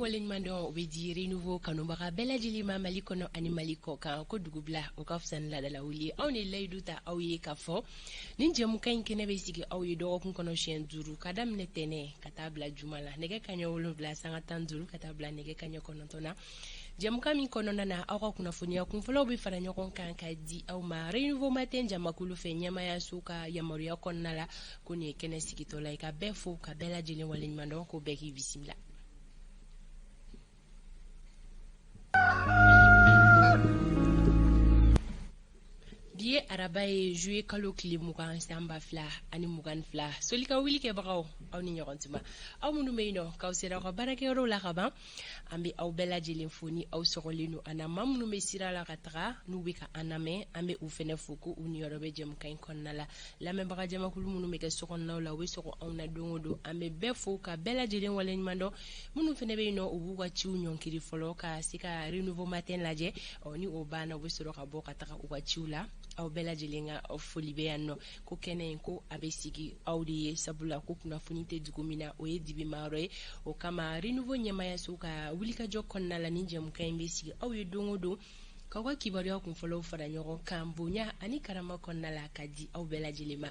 waleɲumandɔn o bɛ di Renouveau kanubaga bɛɛ lajɛlen ma Mali kɔnɔ ani Mali kɔ kan. Ko dugubila o ka fisa ni laadalawuli ye. Anw de layidu ta aw ye k'a fɔ nin jɛmukan in kɛnɛ bɛ sigi aw ye dɔgɔkun kɔnɔ siɲɛ 5, ka daminɛ tɛnɛ ka taa bila juma la, nɛgɛ kaɲɛ 7:15 ka taa bila nɛgɛ kaɲɛ 9 na. Jɛmukan min kɔnɔna na aw ka kunnafoniya kunfɔlɔw bɛ fara ɲɔgɔn kan ka di aw ma Renouveau Matin jamakulu fɛ ɲɛmaayaso ka yamaruya kɔnɔna la. Ko nin ye kɛnɛ sigitɔ la ye, ka bɛɛ fo ka bɛɛ lajɛlen waleɲumandɔn, ko bɛɛ k'i bisimila. Bi ye araba ye, juillet kalo tile 20, san 2022. Soli ka wuli kɛbagaw, aw ni ɲɔgɔn tuma. Aw minnu bɛ yen nɔ k'aw sera aw ka baarakɛyɔrɔw la ka ban, an bɛ aw bɛɛ lajɛlen fo ni aw sɔgɔlen don an na. Maa minnu bɛ sira la ka taga n'u bɛ ka an lamɛn, an bɛ u fɛnɛ fo ko u niyɔrɔ bɛ jɛmukan in kɔnɔna la. Lamɛnbaga jamakulu minnu bɛ kɛ sokɔnɔnaw la, u bɛ sɔgɔ anw na don o don, an bɛ bɛɛ fo ka bɛɛ lajɛlen waleɲuman dɔn. Minnu fɛnɛ bɛ yen nɔ, u b'u ka ciw ɲɔnkiri fɔlɔ ka se ka Renouveau Matin lajɛ, ɔ ni o banna, u bɛ sɔrɔ ka bɔ ka taga u ka ciw la. Aw bɛɛ lajɛlen ka foli bɛ yan nɔ. Ko kɛnɛ in ko a bɛ sigi aw de ye, sabula ko kunnafoni tɛ dugu min na, o ye dibimayɔrɔ ye. O kama Renouveau ɲɛmaayaso ka wulikajɔ kɔnɔna la, ni jɛmukan in bɛ sigi aw ye don o don k'aw ka kibaruya kunfɔlɔw fara ɲɔgɔn kan bonya ani karama kɔnɔna la ka di aw bɛɛ lajɛlen ma.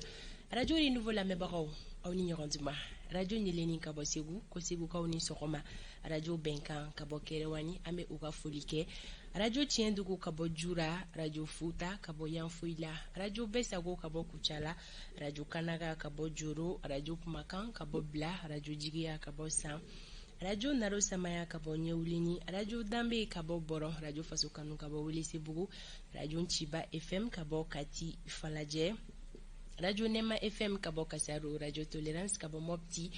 Arajo Renouveau lamɛnbagaw, aw ni ɲɔgɔn tuma. Arajo Ɲeleni ka bɔ Segu, ko Segukaw ni sɔgɔma. Arajo Bɛnkan ka bɔ Kɛrɛwani, an bɛ u ka foli kɛ. Arajo Tiɲɛdugu ka bɔ Jura, Arajo Futa ka bɔ Yanfoyila, Arajo Bɛsago ka bɔ Kucala, Arajo Kanaga ka bɔ Joro, Arajo Kumakan ka bɔ Bila, Arajo Jigiya ka bɔ San, Arajo Naro Samaya ka bɔ Ɲɛwulini, Arajo Danbe ka bɔ Bɔrɔ, Arajo Fasokanu ka bɔ Welesebugu, Arajo Nciba FM ka bɔ Kati Falajɛ, Radio Nema FM ka bɔ Kasaro, Radio Tolerance ka bɔ Mopti,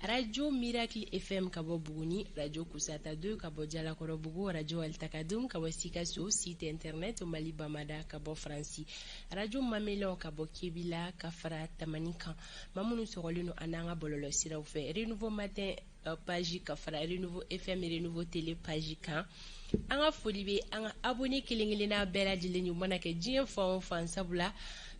Radio Miracle FM ka bɔ Buguni, Radio Kusata 2 ka bɔ Jalakɔrɔbugu, Radio Altakadum ka bɔ Sikaso, site internet Mali Bamada ka bɔ Faransi, Radio Mamelon ka bɔ Kebila ka fara Tamani kan. Maa minnu sɔgɔlen don an n'an ka bɔlɔlɔ siraw fɛ, Renouveau Matin page ka fara Renouveau FM, Renouveau Télé page kan. An ka foli bɛ an ka abonné kelen kelenna bɛɛ lajɛlen ye, u mana kɛ diɲɛ fan o fan, sabula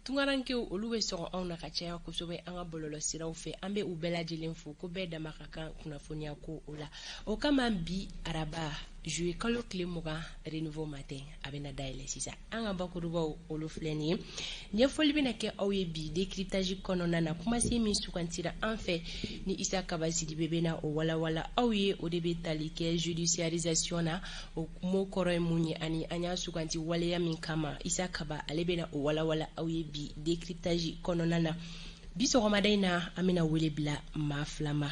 tunkarankew olu bɛ sɔgɔ anw na ka caya kosɛbɛ an ka bɔlɔlɔ siraw fɛ. An bɛ u bɛɛ lajɛlen fo, ko bɛɛ dama ka kan kunnafoniya ko o la. O kama bi araba juillet kalo tile 20, Renouveau Matin a bɛna dayɛlɛ sisan. An ka bakurubaw olu filɛ nin ye. Ɲɛfɔli bɛna kɛ aw ye bi décryptage kɔnɔna na. Kumasen min sugantira an fɛ ni Isa Kaba Sidibe bɛna o walawala aw ye, o de bɛ tali kɛ judiciarisation na. O mot kɔrɔ ye mun ye ani an y'a suganti waleya min kama, Isa Kaba ale bɛna o walawala aw ye bi décryptage kɔnɔna na. Bi sɔgɔmada in na, an bɛna wele bila maa fila ma.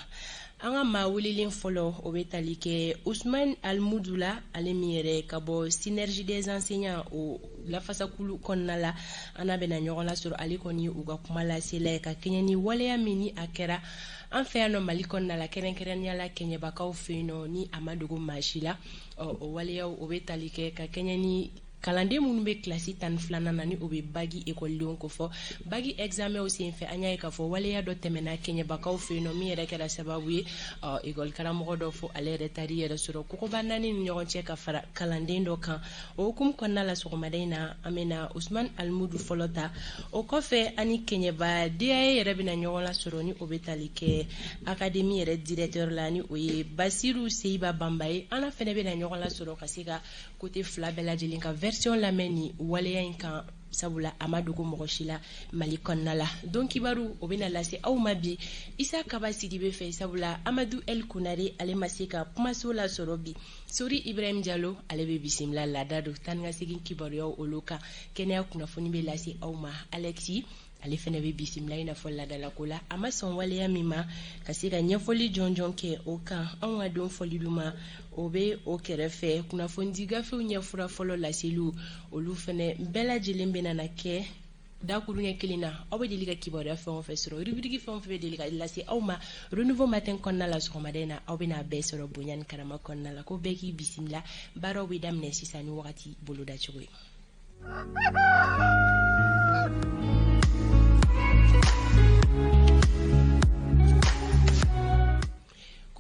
An ka maa welelen fɔlɔ, o bɛ tali kɛ Usman Almudu la, ale min yɛrɛ ka bɔ Synergie des enseignants, o lafasakulu kɔnɔna la. An n'a bɛna ɲɔgɔn lasɔrɔ. Ale kɔni ye u ka kuma lasela ye ka kɛɲɛ ni waleya min ni a kɛra an fɛ yan nɔ Mali kɔnɔna la, kɛrɛnkɛrɛnnenya la Kɛɲɛbakaw fɛ yen nɔ, ni a ma dogo maa si la. Ɔ o waleyaw, o bɛ tali kɛ ka kɛɲɛ ni kalanden minnu bɛ kilasi 12nan na, ni o bɛ bac ekɔlidenw ko fɔ, bac examenw senfɛ. An y'a ye k'a fɔ waleya dɔ tɛmɛna Kɛɲɛbakaw fɛ yen nɔ, min yɛrɛ kɛra sababu ye, ɔ ekɔli karamɔgɔ dɔ fo ale yɛrɛ taar'i yɛrɛ sɔrɔ kogoba naani ni ɲɔgɔn cɛ ka fara kalanden dɔ kan. O hukumu kɔnɔna la, sɔgɔmada in na, an bɛna Usman Almudu fɔlɔ ta. O kɔfɛ, ani Kɛɲɛba DAE yɛrɛ bɛna ɲɔgɔn lasɔrɔ, ni o bɛ tali kɛ académie yɛrɛ directeur la, ni o ye Basiru Seyiba Banba ye. An n'a fɛnɛ bɛna ɲɔgɔn lasɔrɔ ka se ka côté fila bɛɛ lajɛlen ka version lamɛn ni waleya in kan, sabula a ma dogo mɔgɔ si la Mali kɔnɔna la. Don kibaru, o bɛna lase aw ma bi Isa Kaba Sidibe fɛ, sabula Amadu El Konare ale ma se ka kumaso lasɔrɔ bi. Sori Ibrahim Jalo ale bɛ bisimila laada don tan ka segin kibaruyaw olu kan. Kɛnɛya kunnafoni bɛ lase aw ma. Alexi ale fɛnɛ bɛ bisimila i n'a fɔ laadalako la. A ma sɔn waleya min ma, ka se ka ɲɛfɔli jɔnjɔn kɛ o kan, anw ka don fɔli duman o bɛ o kɛrɛfɛ. Kunnafonidi gafew ɲɛfura fɔlɔ laseliw, olu fɛnɛ bɛɛ lajɛlen bɛna na kɛ dakuruɲɛ kelen na. Aw bɛ deli ka kibaruya fɛn o fɛn sɔrɔ, rubrique fɛn o fɛn bɛ deli ka lase aw ma Renouveau Matin kɔnɔna la, sɔgɔmada in na aw bɛna a bɛɛ sɔrɔ bonya ni karama kɔnɔna la. Ko bɛɛ k'i bisimila, baaraw bɛ daminɛ sisan ni wagati bolodacogo ye.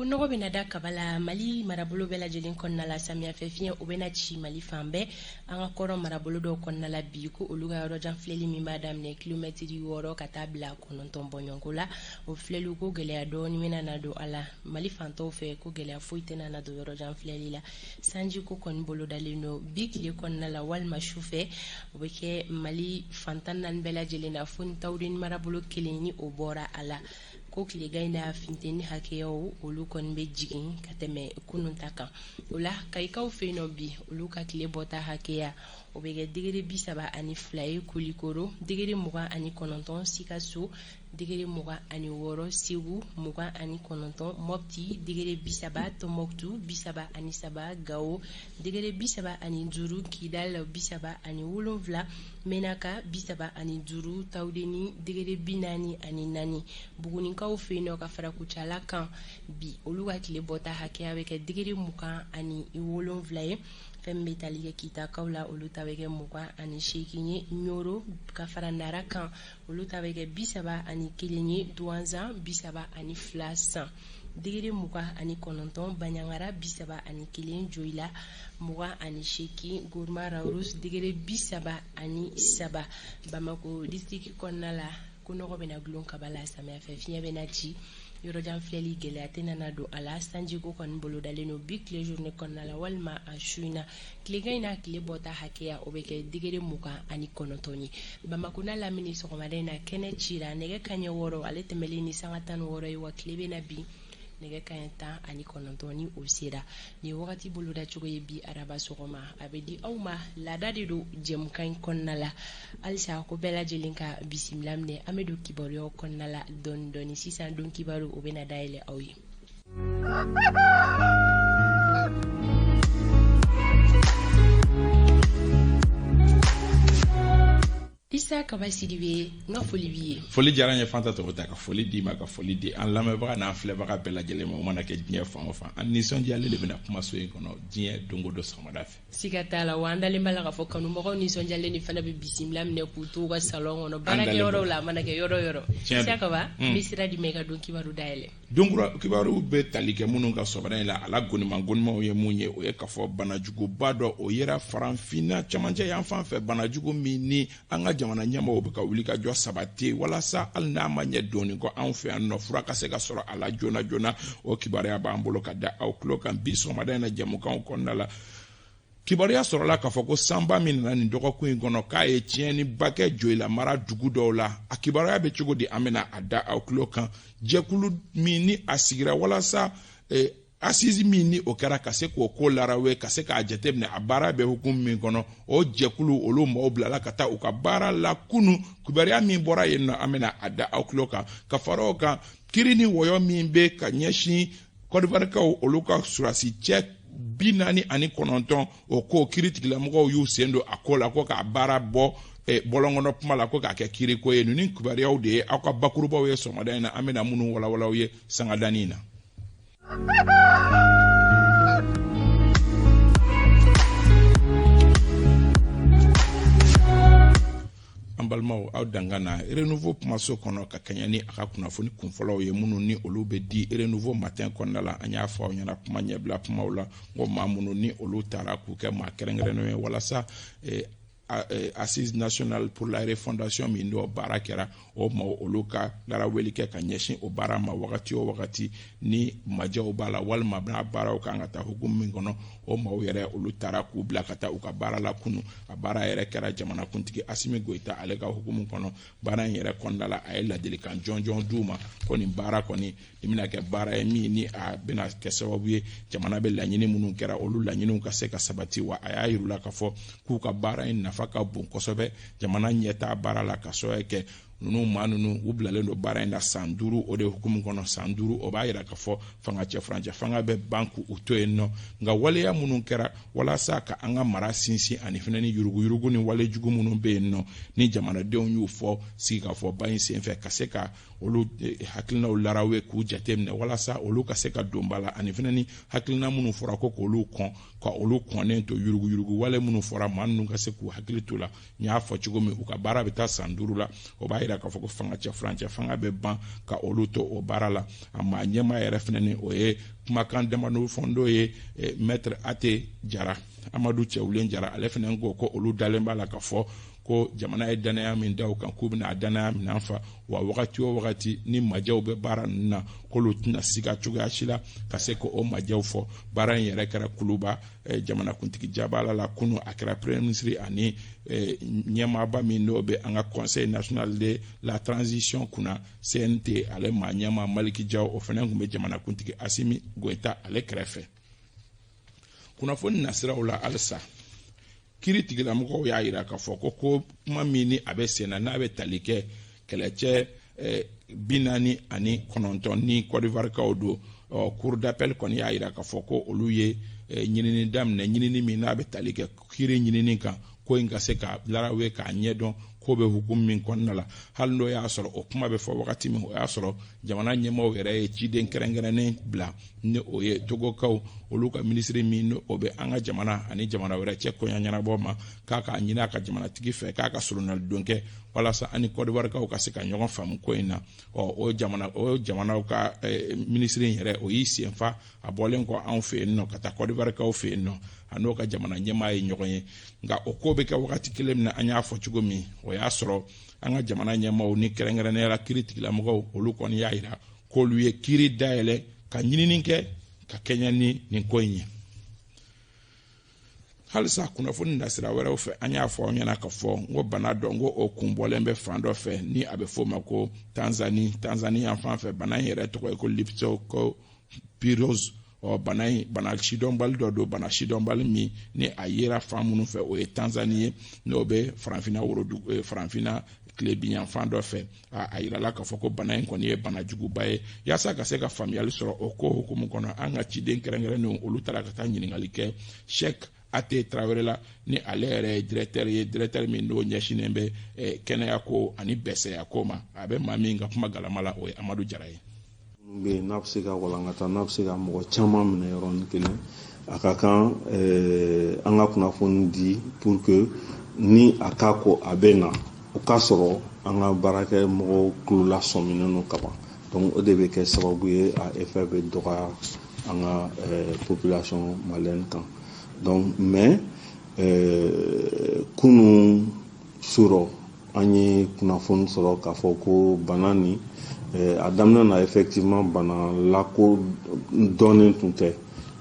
Ko nɔgɔ bɛna da kaba la Mali marabolo bɛɛ lajɛlen kɔnɔna la. Samiyɛfɛ fiɲɛ o bɛna ci Mali fan bɛɛ. An ka kɔrɔn marabolo dɔw kɔnɔna la bi, ko olu ka yɔrɔjan filɛli min b'a daminɛ kilomɛtiri 6 ka taa bila 9 bɔɲɔgɔnko la, o filɛli ko gɛlɛya dɔɔni bɛna na don a la. Mali fantɔw fɛ, ko gɛlɛya foyi tɛna na don yɔrɔjan filɛli la. Sanji ko kɔni bolodalen don bi tile kɔnɔna la walima su fɛ, o bɛ kɛ Mali fan 14 bɛɛ lajɛlen na, fo ni Tawudeni marabolo kelen ni o bɔra a la. Ko tilegan in na, funteni hakɛyaw olu kɔni bɛ jigin ka tɛmɛ kunun ta kan. O la, Kayikaw fɛ yen nɔ bi, olu ka tile bɔta hakɛya o bɛ kɛ degré 32 ye, Kulikoro degré 29, Sikaso degré 26, Segu 29, Mɔpti degré 30, Tɔnbɔkutu 33, Gawo degré 35, Kidal 37, Menaka 35, Tawudeni degré 44. Bugunikaw fɛ yen nɔ ka fara Kucala kan bi, olu ka tile bɔta hakɛya bɛ kɛ degré 27 ye. Fɛn min bɛ tali kɛ Kitakaw la, olu ta bɛ kɛ 28 ye. Ɲoro ka fara Nara kan, olu ta bɛ kɛ 31 ye. Duwanzan 32, San degré 29, Baɲangara 31, Joyila 28, Gourma Rharous degré 33. Bamako district kɔnɔna la, ko nɔgɔ bɛna gulon kaba la, samiyɛfɛ fiɲɛ bɛna ci, yɔrɔjan filɛli gɛlɛya tɛna na don a la. Sanjiko kɔni bolodalen don bi tile journée kɔnɔna la walima a su in na. Tilegan in na, tile bɔta hakɛya o bɛ kɛ degré 29 ye. Bamako n'a lamini, sɔgɔmada in na kɛnɛ cira nɛgɛ kaɲɛ 6 ale tɛmɛlen ni sanga 16 ye, wa tile bɛna bin nɛgɛ kaɲɛ 19 ni o sera. Nin wagati boloda cogo ye bi araba sɔgɔma, a bɛ di aw ma laada de don jɛmukan in kɔnɔna la. Halisa ko bɛɛ lajɛlen ka bisimila minɛ. An bɛ don kibaruyaw kɔnɔna la dɔɔni dɔɔni sisan. Don kibaru o bɛna dayɛlɛ aw ye. Isa Kaba Sidibe, n ka foli b'i ye. Foli diyara n ye Fanta Tɔgɔ ta, ka foli d'i ma, ka foli di an lamɛnbaga n'an filɛbaga bɛɛ lajɛlen ma. O mana kɛ diɲɛ fan o fan, an nisɔndiyalen de bɛna kumaso in kɔnɔ diɲɛ don o don sɔgɔmada fɛ. Siga t'a la, wa an dalen b'a la k'a fɔ kanubagaw nisɔndiyalen de fana bɛ bisimila minɛ k'u to u ka salon kɔnɔ, baarakɛyɔrɔw la, a mana kɛ yɔrɔ o yɔrɔ. Isa Kaba, n bɛ sira d'i ma i ka don kibaru dayɛlɛ. Don kibaru bɛ tali kɛ minnu ka sɔgɔmada in la, a la goniman gonimanw ye mun ye? O ye k'a fɔ banajuguba dɔ o yera Farafinna camancɛ yan fan fɛ, banajugu min ni an ka jamana ɲɛmaaw bɛ ka wuli ka jɔ sabati walasa hali n'a ma ɲɛ dɔɔni kɔ, anw fɛ yan nɔ fura ka se ka sɔrɔ a la joona joona. O kibaruya b'an bolo ka da aw tulo kan bi sɔgɔmada in na jɛmukanw kɔnɔna la. Kibaruya sɔrɔla k'a fɔ ko sanba min nana nin dɔgɔkun in kɔnɔ, k'a ye tiɲɛniba kɛ Joyila mara dugu dɔw la. A kibaruya bɛ cogo di? An bɛna a da aw tulo kan. Jɛkulu min ni a sigira walasa assise min ni o kɛra ka se k'o ko larawe, ka se k'a jateminɛ a baara bɛ hukumu min kɔnɔ, o jɛkulu olu maaw bilala ka taa u ka baara la kunu. Kibaruya min bɔra yen nɔ, an bɛna a da aw tulo kan. Ka fara o kan, kiri ni wɔyɔ min bɛ ka ɲɛsin Kɔdiwarikaw olu ka surasi cɛ 49, o ko kiiritigɛlamɔgɔw y'u sen don a ko la ko k'a baara bɔ bɔlɔnkɔnɔ kuma la ko k'a kɛ kiiriko ye. Ninnu kibaruyaw de ye aw ka bakurubaw ye sɔgɔmada in na, an bɛna minnu walawalaw ye sangadani in na. An balimaw, aw dankan na Renouveau kumaso kɔnɔ ka kɛɲɛ ni a ka kunnafoni kunfɔlɔw ye minnu ni olu bɛ di Renouveau matin kɔnɔna la. An y'a fɔ aw ɲɛna kuma ɲɛbila kumaw la ko maa minnu ni olu taara k'u kɛ maa kɛrɛnkɛrɛnnenw ye walasa Assise nationale pour la refondation min n'o baara kɛra, o ma olu ka laraweli kɛ ka ɲɛsin o baara ma wagati o wagati ni majɛw b'a la walima n'a baaraw kan ka taa hukumu min kɔnɔ, o maaw yɛrɛ olu taara k'u bila ka taa u ka baara la kunu. A baara yɛrɛ kɛra jamanakuntigi Asimi Goyita ale ka hukumu kɔnɔ. Baara in yɛrɛ kɔnɔna la, a ye ladilikan jɔnjɔn d'u ma ko nin baara kɔni nin bɛna kɛ baara ye min ni a bɛna kɛ sababu ye jamana bɛ laɲini minnu kɛra, olu laɲiniw ka se ka sabati. Wa a y'a yir'u la k'a fɔ k'u ka baara in nafa ka bon kosɛbɛ jamana ɲɛtaa baara la, ka sababu kɛ ninnu maa ninnu u bilalen don baara in na san 5 o de hukumu kɔnɔ. San 5, o b'a yira k'a fɔ fanga cɛ furancɛ fanga bɛ ban k'u to yen nɔ. Nka waleya minnu kɛra walasa ka an ka mara sinsin ani fɛnɛ ni yuruguyurugu ni walejugu minnu bɛ yen nɔ ni jamanadenw y'u fɔ sigikafɔba in senfɛ, ka se ka olu hakilinaw larawe k'u jateminɛ walasa olu ka se ka don ba la, ani fɛnɛ ni hakilina minnu fɔra ko k'olu kɔn, ka olu kɔnnen to, yuruguyurugu wale minnu fɔra, maa ninnu ka se k'u hakili to la. N y'a fɔ cogo min, u ka baara bɛ taa san 5 la. O b'a yira yira k'a fɔ ko fanga cɛ furancɛ fanga bɛ ban ka olu to o baara la. A maa ɲɛmaa yɛrɛ fɛnɛ ni o ye kumakan damadɔ fɔ, n'o ye maître Ate Jara, Amadu Cɛwulen Jara. Ale fɛnɛ ko ko olu dalen b'a la k'a fɔ ko jamana ye danaya min da u kan, k'u bɛna a danaya minɛn fa, wa wagati o wagati ni majɛw bɛ baara ninnu na, k'olu tɛna siga cogoya si la ka se k'o majɛw fɔ. Baara in yɛrɛ kɛra Kuluba jamanakuntigi jabala la kunu. A kɛra premier ministre ani ɲɛmaaba min n'o bɛ an ka Conseil national de la transition kunna, CNT, ale maa ɲɛmaa Maliki Jaw, o fana tun bɛ jamanakuntigi Asimi Goyita ale kɛrɛfɛ. Kunnafoni nasiraw la halisa, kiiri tigilamɔgɔw y'a yira k'a fɔ ko kuma min ni a bɛ sen na, n'a bɛ tali kɛ kɛlɛcɛ 49 ni Kɔdiwarikaw don, cour d'appel kɔni y'a yira k'a fɔ ko olu ye ɲinini daminɛ, ɲinini min n'a bɛ tali kɛ kiiri ɲinini kan, ko in ka se ka larawe k'a ɲɛdɔn ko bɛ hukumu min kɔnɔna la. Hali n'o y'a sɔrɔ o kuma bɛ fɔ wagati min, o y'a sɔrɔ jamana ɲɛmaaw yɛrɛ ye ciden kɛrɛnkɛrɛnnen bila, ni o ye Togokaw olu ka minisiri min ni o bɛ an ka jamana ani jamana wɛrɛ cɛ koɲa ɲɛnabɔ ma, k'a k'a ɲini a ka jamanatigi fɛ k'a ka solonalidon kɛ walasa ani Kɔdiwarikaw ka se ka ɲɔgɔn faamu ko in na. Ɔ, o jamanaw ka minisiri in yɛrɛ, o y'i senfa a bɔlen kɔ anw fɛ yen nɔ ka taa Kɔdiwarikaw fɛ yen nɔ, a n'o ka jamana ɲɛmaa ye ɲɔgɔn ye. Nka o ko bɛ kɛ wagati kelen min na, an y'a fɔ cogo min, o y'a sɔrɔ an ka jamana ɲɛmaaw ni kɛrɛnkɛrɛnnenya la kiiri tigilamɔgɔw, olu kɔni y'a yira k'olu ye kiiri dayɛlɛ ka ɲinini kɛ ka kɛɲɛ ni nin ko in ye. Halisa kunnafoni nasira wɛrɛw fɛ, an y'a fɔ aw ɲɛna k'a fɔ n ko bana dɔ, n ko o kun bɔlen bɛ fan dɔ fɛ ni a bɛ f'o ma ko Tanzani, Tanzani yan fan fɛ. Bana in yɛrɛ tɔgɔ ye ko leptospirose. Ɔ, bana in, bana sidɔnbali dɔ don, bana sidɔnbali min ni a yera fan minnu fɛ, o ye Tanzani ye, n'o bɛ Farafinna worodugu, Farafinna tilebinyanfan dɔ fɛ. A yirala k'a fɔ ko bana in kɔni ye bana juguba ye. Yaasa ka se ka faamuyali sɔrɔ o ko hukumu kɔnɔ, an ka ciden kɛrɛnkɛrɛnnenw, olu taara ka taa ɲininkali kɛ Sɛk Ate Tarawele la, ni ale yɛrɛ ye directeur ye, directeur min n'o ɲɛsinnen bɛ kɛnɛya ko ani bɛsɛya ko ma. A bɛ maa min ka kuma galama la, o ye Amadu Jara ye. Minnu bɛ yen n'a bɛ se ka walankata, n'a bɛ se ka mɔgɔ caman minɛ yɔrɔnin kelen, a ka kan an ka kunnafoni di pour que ni a ka ko a bɛ na, o k'a sɔrɔ an ka baarakɛ mɔgɔw tulo lasɔminen don kaban. Donc o de bɛ kɛ sababu ye a effet bɛ dɔgɔya an ka population malienne kan. Donc mais kunun surɔ, an ye kunnafoni sɔrɔ k'a fɔ ko bana nin, a daminɛ na, effectivement bana lako dɔnnen tun tɛ.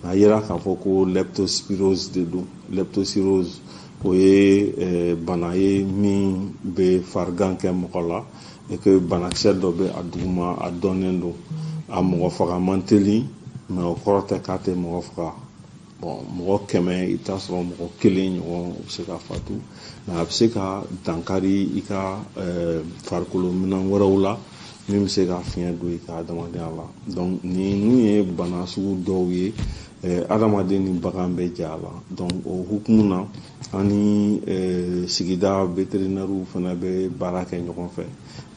A yira k'a fɔ ko leptospirose de don. Leptospirose, o ye bana ye min bɛ farigan kɛ mɔgɔ la et que banakisɛ dɔ bɛ a duguma, a dɔnnen don. A mɔgɔ faga man teli, mais o kɔrɔ tɛ k'a tɛ mɔgɔ faga. Bon, mɔgɔ 100, i bɛ taa sɔrɔ mɔgɔ kelen ɲɔgɔn o bɛ se ka fatu, mais a bɛ se ka dankari i ka farikolo minɛn wɛrɛw la min bɛ se ka fiɲɛ don i ka adamadenya la. Donc ninnu ye bana sugu dɔw ye, adamaden ni bagan bɛ jɛ a la. Donc o hukumu na, an ni sigida vétérinaires fana bɛ baara kɛ ɲɔgɔn fɛ.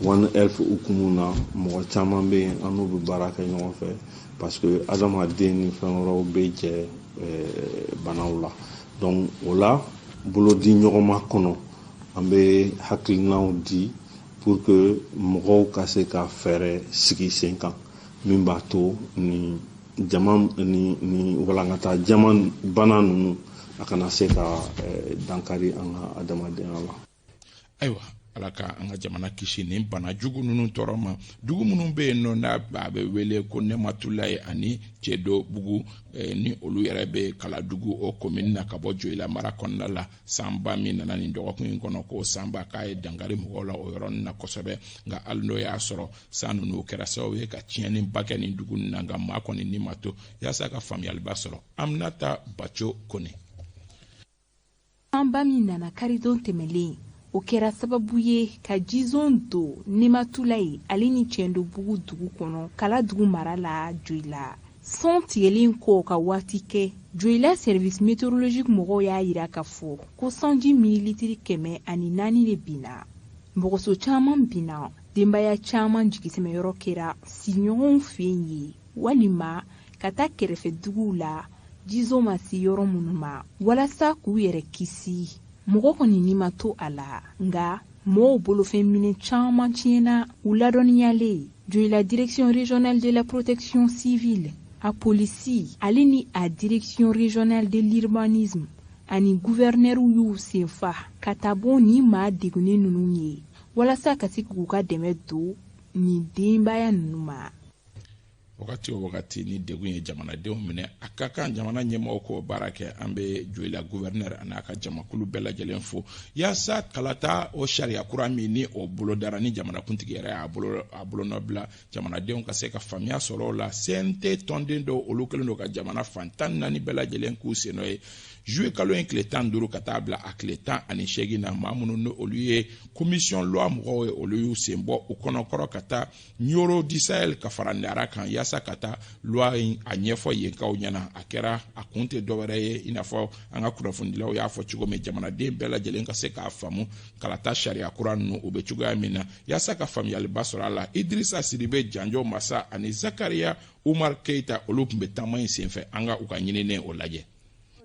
One Health hukumu na, mɔgɔ caman bɛ yen, an n'u bɛ baara kɛ ɲɔgɔn fɛ, parce que adamaden ni fɛn wɛrɛw bɛ jɛ banaw la. Donc o la, bolodi ɲɔgɔnma kɔnɔ, an bɛ hakilinaw di pour que mɔgɔw ka se ka fɛɛrɛ sigi sen kan min b'a to ni jama ni walankata jama bana ninnu, a kana se ka dankari an ka adamadenya la. Ayiwa, Ala ka an ka jamana kisi nin bana jugu ninnu tɔɔrɔ ma. Dugu minnu bɛ yen nɔ n'a a bɛ wele ko Nɛmatulayi ani Cɛdobugu, ni olu yɛrɛ bɛ Kaladugu o komini na ka bɔ Joyila mara kɔnɔna la, sanba min nana nin dɔgɔkun in kɔnɔ, ko sanba k'a ye dankari mɔgɔw la o yɔrɔnin na kosɛbɛ. Nka hali n'o y'a sɔrɔ san ninnu kɛra sababu ye ka tiɲɛniba kɛ nin dugu ninnu na, nka maa kɔni ni ma to. Yaasa ka faamuyaliba sɔrɔ, Aminata Baco Kone. Sanba min nana karidon tɛmɛlen, o kɛra sababu ye ka jizon don Nematulayi ale ni Cɛndobugu dugu kɔnɔ, Kaladugu mara la, Joyila. Sɔn tigɛlen kɔ ka waati kɛ, Joyila service météorologique mɔgɔw y'a yira k'a fɔ ko sanji mililitiri 104 de binna. Bɔgɔso caman binna, denbaya caman jigisɛmɛyɔrɔ kɛra sigiɲɔgɔnw fɛ yen walima ka taa kɛrɛfɛ duguw la, jizon ma se yɔrɔ minnu ma, walasa k'u yɛrɛ kisi. Mɔgɔ kɔni ni ma to a la, nka Mɔgɔw bolofɛn minɛn caman tiɲɛna. U ladɔnniyalen, Joyila Direction régionale de la protection civile, a polisi ale ni a Direction régionale de l'urbanisme ani gouverneur y'u senfa ka taa bɔ ni maa degunnen ninnu ye, walasa ka se k'u ka dɛmɛ don nin denbaya ninnu ma. Wagati o wagati ni degun ye jamanadenw minɛ, a ka kan jamana ɲɛmɔgɔw k'o baara kɛ. An bɛ Joyila gouverneur ani a ka jamakulu bɛɛ lajɛlen fo yaasa kalata o sariya kura min ni o bolodara, ni jamanakuntigi yɛrɛ y'a bolo a bolonɔ bila, jamanadenw ka se ka faamuya sɔrɔ o la. CNT tɔnden dɔw, olu kɛlen don ka jamana fan 14 bɛɛ lajɛlen k'u sennɔ ye. Juillet kalo in tile 15 ka taa bila a tile 18 na, maa minnu ni olu ye commission loi mɔgɔw ye, olu y'u sen bɔ u kɔnɔkɔrɔ ka taa Nioro du Sahel ka fara Nara kan, yaasa ka taa loi in a ɲɛfɔ yenkaw ɲɛna. A kɛra a kun tɛ dɔwɛrɛ ye, i n'a fɔ an ka kunnafonidilaw y'a fɔ cogo min, jamanaden bɛɛ lajɛlen ka se k'a faamu kalata sariya kura ninnu u bɛ cogoya min na, yaasa ka faamuyaliba sɔrɔ a la. Idirisa Sidibe Janjo Masa ani Zakariya Umar Keita, olu tun bɛ taama in senfɛ. An ka u ka ɲininen o lajɛ.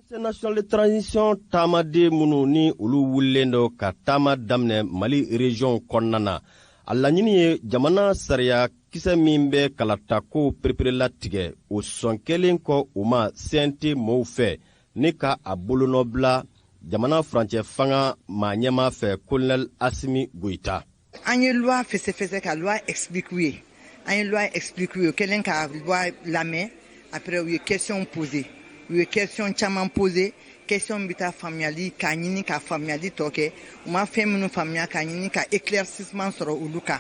Conseil national de transition taamaden minnu ni olu wulilen don ka taama daminɛ Mali région kɔnɔna na, a laɲini ye jamana sariya kisɛ min bɛ kalatako pereperelatigɛ, o sɔn kɛlen kɔ u ma CNT mɔɔw fɛ ni ka a bolonɔ bila jamana furancɛ fanga maa ɲɛmaa fɛ, Colonel Asimi Goyita. An ye loi fɛsɛfɛsɛ ka loi explique u ye. An ye loi explique u ye, kɛlen ka loi lamɛn, après u ye question posé, u ye question caman posé, question bɛ taa faamuyali k'a ɲini ka faamuyali tɔ kɛ, u ma fɛn minnu faamuya, k'a ɲini ka éclaircissement sɔrɔ olu kan.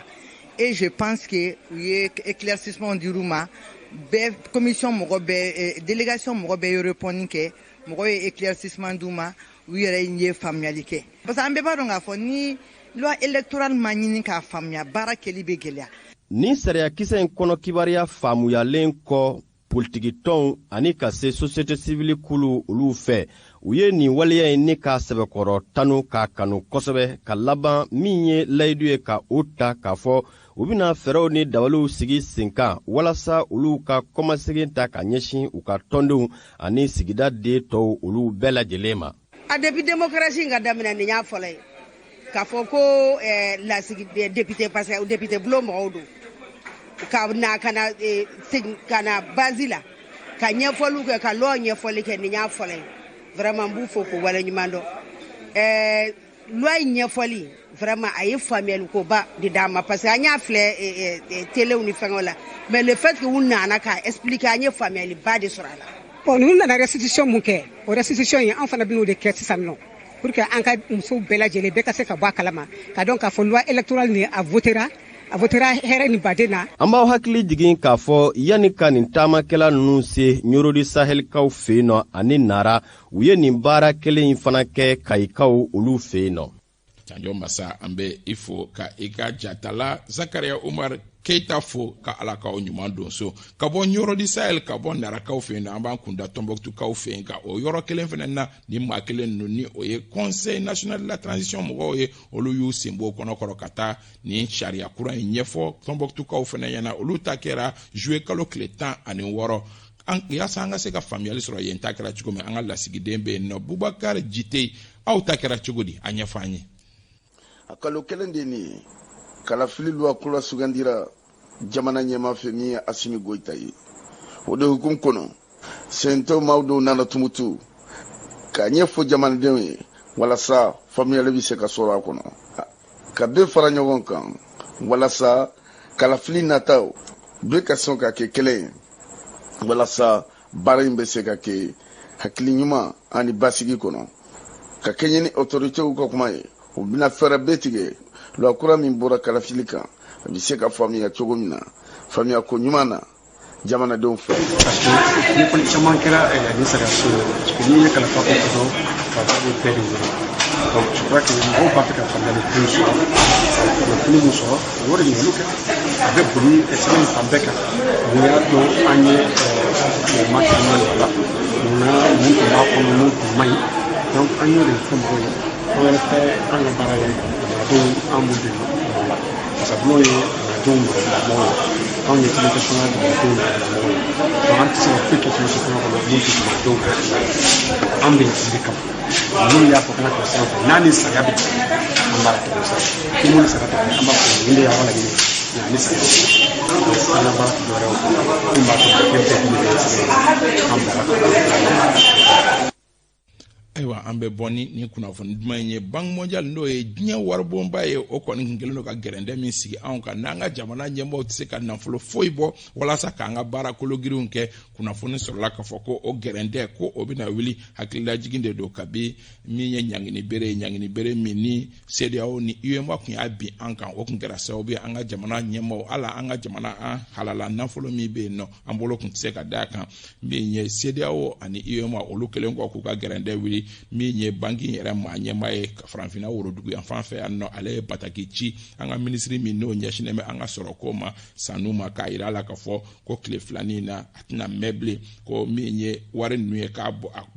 Et je pense que u ye éclaircissement dir'u ma bɛɛ. Commission mɔgɔ bɛɛ, délégation mɔgɔ bɛɛ ye répondre kɛ, mɔgɔ ye éclaircissement d'u ma, u yɛrɛ ye faamuyali kɛ, parce que an bɛɛ b'a dɔn k'a fɔ ni loi électorale ma ɲini k'a faamuya, baara kɛli bɛ gɛlɛya. Nin sariyakisɛ in kɔnɔ kibaruya faamuyalen kɔ politikitɔnw ani ka se société civile kulu olu fɛ, u ye nin waleya in ni k'a sɛbɛkɔrɔ tanu k'a kanu kosɛbɛ, ka laban min ye layidu ye ka o ta k'a fɔ u bɛna fɛɛrɛw ni dabaliw sigi sen kan walasa olu ka kɔmasegin ta ka ɲɛsin u ka tɔndenw ani sigida den tɔw olu bɛɛ lajɛlen ma. A depuis démocratie in ka daminɛ, nin y'a fɔlɔ ye k'a fɔ ko lasigi député, parce que député bulon mɔgɔw don, ka na ka na segin ka na base la ka ɲɛfɔliw kɛ, ka loi ɲɛfɔli kɛ. Nin y'a fɔlɔ ye. Vraiment, n b'u fo k'u waleɲuman dɔn. Loi in ɲɛfɔli, vraiment, a ye faamuyali koba de d'an ma, parce que an y'a filɛ telew ni fɛngɛw la, mais le fait que u nana k'a expliquer, an ye faamuyaliba de sɔrɔ a la. Bon, ninnu nana restitution mun kɛ, o restitution in, an fana bɛn'o de kɛ sisan nɔ pour que an ka musow bɛɛ lajɛlen bɛɛ ka se ka bɔ a kalama, ka dɔn k'a fɔ loi électorale nin a votera, a votera hɛrɛ ni baden na. An b'aw hakili jigin k'a fɔ yanni ka nin taamakɛla ninnu se Ɲorodi Sahelikaw fɛ yen nɔ ani Nara, u ye nin baara kelen in fana kɛ Kayikaw olu fɛ yen nɔ. Janjo Masa, an bɛ i fo ka i ka jatala Zakariya Umar Keita fo, ka Ala k'aw ɲuman don so. Ka bɔ Ɲorodi Sahel, ka bɔ Narakaw fɛ yen nɔ, an b'an kunda Tɔnbɔkutukaw fɛ yen, ka o yɔrɔ kelen fana na, ni maa kelen ninnu ni o ye Conseil national de la transition mɔgɔw ye, olu y'u sen bɔ o kɔnɔkɔrɔ ka taa nin sariya kura in ɲɛfɔ Tɔnbɔkutukaw fana ɲɛna. Olu ta kɛra juillet kalo tile 16. Yaasa an ka se ka faamuyali sɔrɔ yen ta kɛra cogo min, an ka lasigiden bɛ yen nɔ, Bubakari Jite. Aw ta kɛra cogo di? A ɲɛfɔ an ye. A kalo kelen de nin ye, kalafili loi kura sugandira jamana ɲɛmaa fɛ, min ye Asimi Goyita ye. O de hukumu kɔnɔ, CNT maaw dɔw nana Tumutu k'a ɲɛfɔ jamanadenw ye walasa faamuyali bɛ se ka sɔrɔ a kɔnɔ, ka bɛɛ fara ɲɔgɔn kan walasa kalafili nataw bɛɛ ka sɔn ka kɛ kelen ye, walasa baara in bɛ se ka kɛ hakili ɲuman ani basigi kɔnɔ. Ka kɛɲɛ ni autoritéw ka kuma ye, u bɛna fɛɛrɛ bɛɛ tigɛ loi kura min bɔra kalafili kan, a bɛ se ka faamuya cogo min na, faamuya ko ɲuman na jamanadenw fɛ. Parce que ɲɛfɔli caman kɛra nin sariya so in, parce que n'i ye kalifa ko dɔrɔn, kalifa bɛ bɛɛ de wele. Donc je crois que mɔgɔw b'a fɛ ka faamuyali kun sɔrɔ, kunnafoni mun sɔrɔ, o de ɲininkaliw kɛ, a bɛ boli sɛbɛn in fan bɛɛ kan. Mun y'a to an ye yɛlɛma caman don a la? Munna? Mun tun b'a kɔnɔ, mun tun man ɲi? Donc an y'o de fɔ mɔgɔw ye. An yɛrɛ tɛ, an ka baara ye jamanadenw, an b'u dɛmɛ o la, parce que bulon ye jamanadenw mɔgɔbilamɔgɔw ye. Anw ye communication na jamanadenw na mɔgɔw ye. Donc an tɛ se ka foyi kɛ communication kɔnɔ mun tɛ jamanadenw ka hakilina ye. An bɛ yen de kama. Minnu y'a fɔ k'an ka tɛmɛ sira fɛ, n'a ni sariya bɛ an b'a tɛmɛ sira fɛ. Ni mun ni sariya tɛ, an b'a fɔ nin de y'aw ka laɲini ye, nka ni sariya tɛ. Donc an ka baara tɛ dɔwɛrɛ ye o kɔ. Min b'a to jamanaden bɛɛ kun bɛ kɛ sɛbɛn ye, an bilara ka Ayiwa, an bɛ bɔ ni nin kunnafoni duman in ye. Banque mondiale, n'o ye diɲɛ waribonba ye, o kɔni kun kɛlen don ka gɛrɛndɛ min sigi anw kan, n'an ka jamana ɲɛmɔgɔw tɛ se ka nafolo foyi bɔ walasa k'an ka baara kologirinw kɛ, kunnafoni sɔrɔla k'a fɔ ko o gɛrɛndɛ, ko o bɛna wuli. Hakililajigin de don kabi min ye ɲangini bere ye, ɲangini bere min ni CEDEAO ni UEMOA kun y'a bin an kan, o kun kɛra sababu ye an ka jamana ɲɛmɔgɔw, hali an ka jamana an halala nafolo min bɛ yen nɔ, an bolo kun tɛ se ka d'a kan. Min ye CEDEAO ani UEMOA, olu kɛlen kɔ k'u ka gɛrɛndɛ wuli, min ye banki yɛrɛ maa ɲɛmaa ye Farafinna worodugu yan fan fɛ yan nɔ, ale ye bataki ci an ka minisiri min n'o ɲɛsinnen bɛ an ka sɔrɔko ma, Sanu ma, k'a yira a la k'a fɔ ko tile filanin na, a tɛna mɛn bilen, ko min ye wari ninnu ye, k'a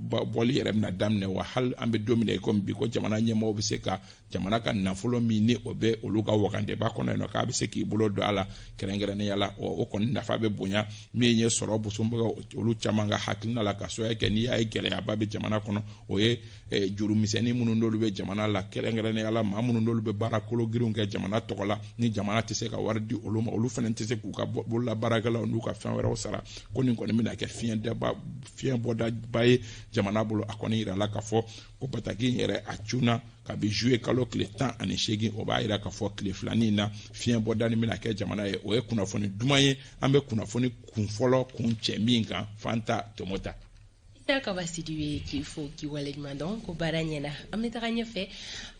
bɔli yɛrɛ bɛna daminɛ. Wa hali an bɛ don min na i komi bi, ko jamana ɲɛmɔgɔw bɛ se ka jamana ka nafolo min ni o bɛ olu ka wagandeba kɔnɔ yen nɔ, k'a bɛ se k'i bolo don a la kɛrɛnkɛrɛnnenya la. O kɔni nafa bɛ bonya min ye sɔrɔ bosonbagaw olu caman ka hakilina la, ka sababu kɛ n'i y'a ye gɛlɛyaba bɛ jamana kɔnɔ, o ye juru misɛnnin minnu n'olu bɛ jamana la, kɛrɛnkɛrɛnnenya la maa minnu n'olu bɛ baara kologirinw kɛ jamana tɔgɔ la, ni jamana tɛ se ka wari di olu ma, olu fana tɛ se k'u ka bolola baarakɛlaw n'u ka fɛn wɛrɛw sara, ko nin kɔni bɛna kɛ fiɲɛ bɔdaba ye jamana bolo. A kɔni yirala k'a fɔ ko bataki in yɛrɛ, a cunna kabi juillet kalo tile 18. O b'a yira k'a fɔ tile filanin na, fiɲɛ bɔda nin bɛna kɛ jamana ye. O ye kunnafoni duman ye an bɛ kunnafoni kun fɔlɔ kun cɛ min kan. Fanta Tomota. Isa Kaba Sidibe, k'i fo k'i waleɲuman dɔn ko baara ɲɛna. An bɛ taga ɲɛfɛ,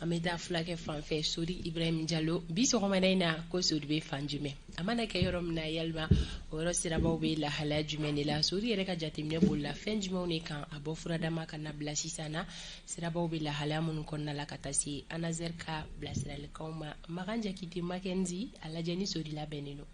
an bɛ taa fulakɛ fan fɛ, Sori Ibrahim Jalo. Bi sɔgɔmada in na, ko Sori bɛ fan jumɛn? A mana kɛ yɔrɔ min na, yalima o yɔrɔ sirabaw bɛ lahalaya jumɛn de la? Sori yɛrɛ ka jateminɛ bolila fɛn jumɛnw de kan a bɔ furadama ka na bila sisan na, sirabaw bɛ lahalaya minnu kɔnɔna la, ka taa se Anazer ka bilasiralikanw ma. Makan Jakite Makenzi, a lajɛ ni Sori labɛnnen don.